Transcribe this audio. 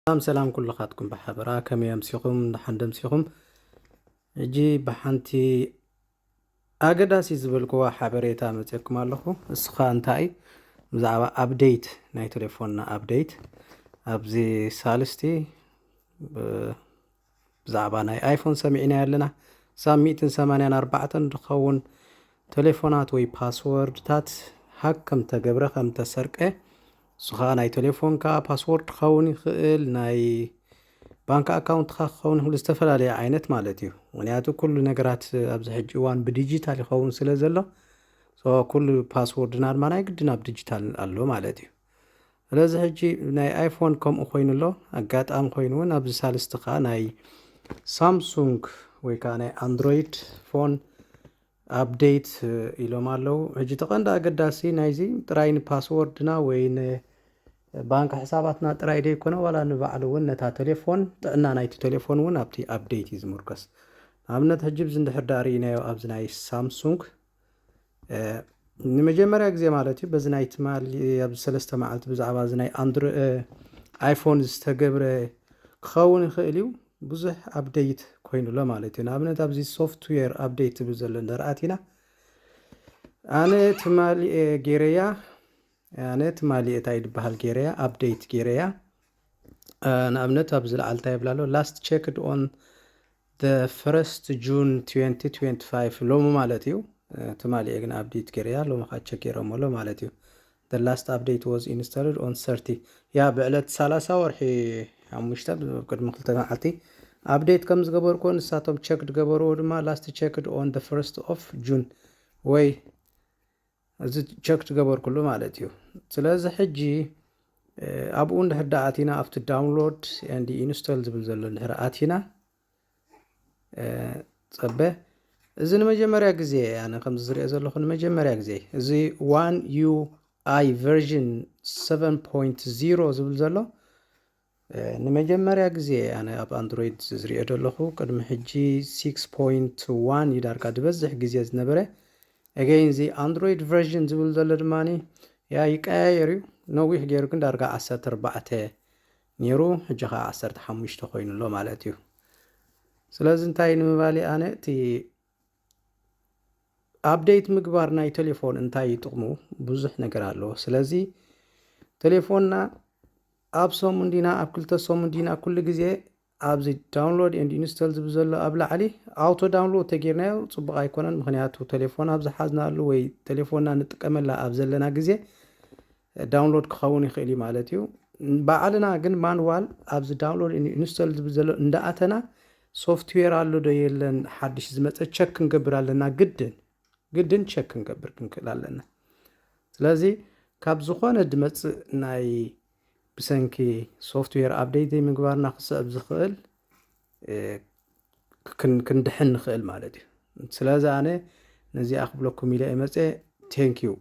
ሰላም ሰላም ኩልኻትኩም ብሓበራ፣ ከመይ ኣምሲኹም? ደሓን ደምሲኹም? ሕጂ ብሓንቲ ኣገዳሲ ዝበልክዋ ሓበሬታ መፅየኩም ኣለኹ። እስኻ እንታይ ብዛዕባ ኣፕዴት ናይ ቴሌፎንና ኣፕዴት ኣብዚ ሳልስቲ ብዛዕባ ናይ ኣይፎን ሰሚዕና ኣለና። ሳብ ሚእትን ሰማንያን ኣርባዕተን ዝኸውን ቴሌፎናት ወይ ፓስወርድታት ሃክ ከም ተገብረ ከም ተሰርቀ፣ እሱ ከዓ ናይ ቴሌፎንካ ፓስወርድ ክኸውን ይኽእል፣ ናይ ባንክ ኣካውንትካ ክኸውን ይኽእል፣ ዝተፈላለየ ዓይነት ማለት እዩ። ምክንያቱ ኩሉ ነገራት ኣብዚ ሕጂ እዋን ብዲጂታል ይኸውን ስለ ዘሎ፣ ኩሉ ፓስወርድና ድማ ናይ ግድን ኣብ ዲጂታል ኣሎ ማለት እዩ። ስለዚ ሕጂ ናይ ኣይፎን ከምኡ ኮይኑ ኣሎ። ኣጋጣሚ ኮይኑ እውን ኣብዚ ሳልስቲ ከዓ ናይ ሳምሱንግ ወይ ከዓ ናይ ኣንድሮይድ ፎን ኣፕዴት ኢሎም ኣለዉ። ሕጂ ተቐንዲ ኣገዳሲ ናይዚ ጥራይ ንፓስወርድና ወይ ንባንክ ሕሳባትና ጥራይ ደይኮነ፣ ዋላ ንባዕሉ እውን ነታ ቴሌፎን፣ ጥዕና ናይቲ ቴሌፎን እውን ኣብቲ ኣፕዴት እዩ ዝምርኮስ። ንኣብነት ሕጂ ብዚ እንድሕር ዳኣ ርኢናዮ ኣብዚ ናይ ሳምሱንግ ንመጀመርያ ግዜ ማለት እዩ በዚ ናይ ትማሊ ኣብዚ ሰለስተ መዓልቲ ብዛዕባ እዚ ናይ ኣንድሮ ኣይፎን ዝተገብረ ክኸውን ይኽእል እዩ። ብዙሕ ኣፕዴት ኮይኑ ኣሎ ማለት እዩ። ንኣብነት ኣብዚ ሶፍትዌር ኣፕዴት ትብል ዘሎ እንድሕር ኣቲና፣ ኣነ ትማሊ ገይረያ ኣነ ትማሊ እንታይ ዝበሃል ገይረያ ኣፕዴት ገይረያ። ንኣብነት ኣብዚ ላዓል እንታይ ይብላ ኣሎ? Last checked on the first June twenty twenty-five፣ ሎሚ ማለት እዩ። ትማሊ እየ ግን ኣፕዴት ገይረያ፣ ሎሚ ከዓ ቸክ ገይረሞ ኣሎ ማለት እዩ። The last update was installed on thirty፣ ያ ብዕለት ሰላሳ ወርሒ ሓሙሽተ፣ ቅድሚ ክልተ መዓልቲ ኣፕዴት ከም ዝገበርኩ፣ ንሳቶም ቸክ ዝገበርዎ ድማ last checked on the first of June ወይ እዚ ቸክ ዝገበርኩሉ ማለት እዩ። ስለዚ ሕጂ ኣብኡ እንድሕር ዳኣ ኣቲና ኣብቲ download and install ዝብል ዘሎ እንድሕር ኣቲና፣ ጸበ፣ እዚ ንመጀመርያ ግዜ ኣነ ከምዚ ዝሪኦ ዘለኹ ንመጀመርያ ግዜ እዚ ዋን ዩ ኣይ version seven point zero ዝብል ዘሎ ንመጀመርያ ግዜ ኣነ ኣብ ኣንድሮይድ ዝሪኦ ዘለኹ። ቅድሚ ሕጂ six point one እዩ ዳርጋ ዝበዝሕ ግዜ ዝነበረ። Again እዚ ኣንድሮይድ version ዝብል ዘሎ ድማ ያ ይቀያየር እዩ። ነዊሕ ገይሩ ግን ዳርጋ ዓሰርተ ኣርባዕተ ነይሩ፣ ሕጂ ከዓ ዓሰርተ ሓሙሽተ ኮይኑ ኣሎ ማለት እዩ። ስለዚ እንታይ ንምባል ኣነ እቲ ኣፕዴት ምግባር ናይ ቴሌፎን እንታይ እዩ ጥቕሙ? ብዙሕ ነገር ኣለዎ። ስለዚ ቴሌፎንና ኣብ ሰሙን ዲና ኣብ ክልተ ሰሙን ዲና ኩሉ ግዜ ኣብዚ download and install ዝብል ዘሎ ኣብ ላዕሊ ኣውቶ ዳውንሎድ ተጌርናዮ ፅቡቕ ኣይኮነን። ምክንያቱ ቴሌፎን ኣብ ዝሓዝናሉ ወይ ቴሌፎንና ንጥቀመላ ኣብ ዘለና ግዜ ዳውንሎድ ክኸውን ይኽእል እዩ ማለት እዩ። ባዕልና ግን ማንዋል ኣብዚ download and install ዝብል ዘሎ እንዳኣተና ሶፍትዌር ኣሎ ዶ የለን ሓድሽ ዝመፀ ቸክ ክንገብር ኣለና። ግድን ግድን ቸክ ክንገብር ክንክእል ኣለና። ስለዚ ካብ ዝኾነ ዝመፅእ ናይ ብሰንኪ ሶፍትዌር ኣፕዴት ዘይምግባርና ክስዕብ ዝኽእል ክንድሕን ንኽእል ማለት እዩ። ስለዚ ኣነ ነዚኣ ክብለኩም ኢለ እየ መፀ። Thank you።